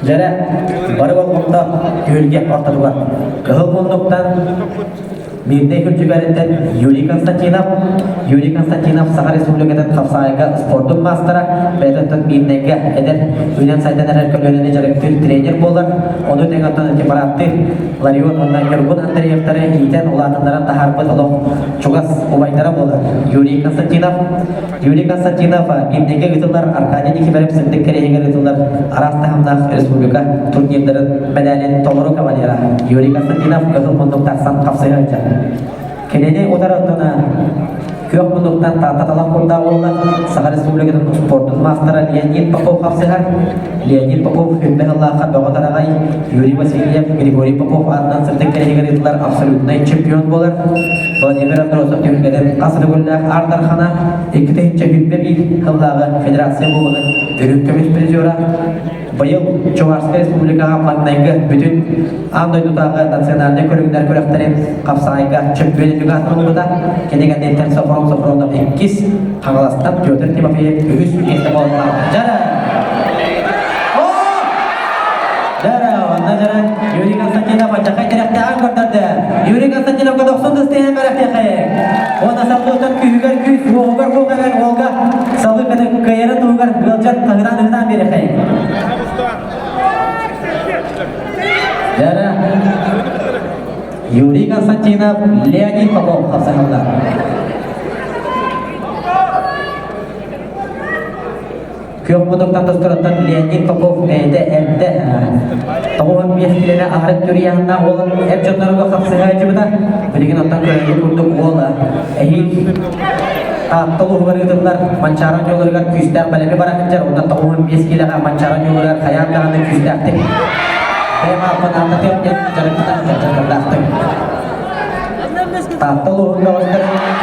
Дьэрэ, бары болҕомто түһүлгэ ортотугар. Кыһыл муннуктан Мирнэй күлчүгэриттэн Юрий Константинов, Юрий Константинов Саха Республикатын хапсаҕайга спордун маастара, бэйэтиттэн Мирнэйгэ эдэр үүнэн-сайдан эрэр көлүөнэни дьарыктыыр тренер буолар. Ону тэҥэ оттон антипараттыыр Ларион уонна Ньургун Андреевтары иитэн улаатыннаран таһаарбыт олох чугас убайдара буолар. Юрий Константинов Юрий Константинов Мирнэйгэ ыытыллар Аркадий Никифоров сырдык кэриэһигэр ыытыллар араас таһымнаах республика турнирдарын мэдээлин толору кавалера Юрий Константинов кыһыл муннук тахсан хапсыһа сылдьар. Кинини утары оттон күөх муннуктан Таатта талах курдаах уола Саха Республикатын спордун маастара Леонид Попов хапсыһар. Леонид Попов Хүмбэ сыллаахха Бөҕө Тараҕай, Юрий Васильев, Григорий Попов аатынан сырдык кэриэһигэр ыытыллар абсолютнай чемпион буолар. Владимир Андросов түһүлгэтин хас төгүллээх Аар Дархана 2021 сыллааҕы Федерация Кубогын үрүҥ көмүс призера, быйыл Чувашскай Республикаҕа маҥнайгы бүтүн аан дойдутааҕы национальнай көрүҥнэр күрэхтэрин хапсаҕайга чөмпүйүөн үрдүк аатын ылбыта. Кини кэнниттэн Софрон Софронов иккис, Хаҥаластан Петр Тимофеев үһүс миэстэ буолла. Дьара! Дьара, онно дьара Юрий Константинов аччахай тирэхтээҕин көрдөрдө. Юрий Константиновка дохсун тыстыһан бэрэхтиэхэйик. Уонна салгыттан күүһүгэр күүс, уоҕугар уох эбэн уолга салгыы кыайарын туһугар ыалдьан таһынаан-ыһынаан биэрэхэйик. Дьара Юрий Константинов, Леонид Попов хапсаһаллар. Күөх мутуктан тостороттон Леонид Попов бэйэтэ эрдэ 95 килэни аһарык түрүйэһиннээх уолун эр дьонноруга хапсыһааччыбыта. Билигин оттон көрөргүт курдук уол эһиил Таатта улууһугар ыытыллар Манчаары оонньууларыгар күүстээх бэлэми бара сылдьар уонна 95 киилэҕэ Манчаары оонньууларыгар хайаан даҕаны күүстээхтик бэйэм ааппын ааттатыам диэн дьарыктанан дьарыктаахтык. Таатта улууһун бөҕөстөрүн.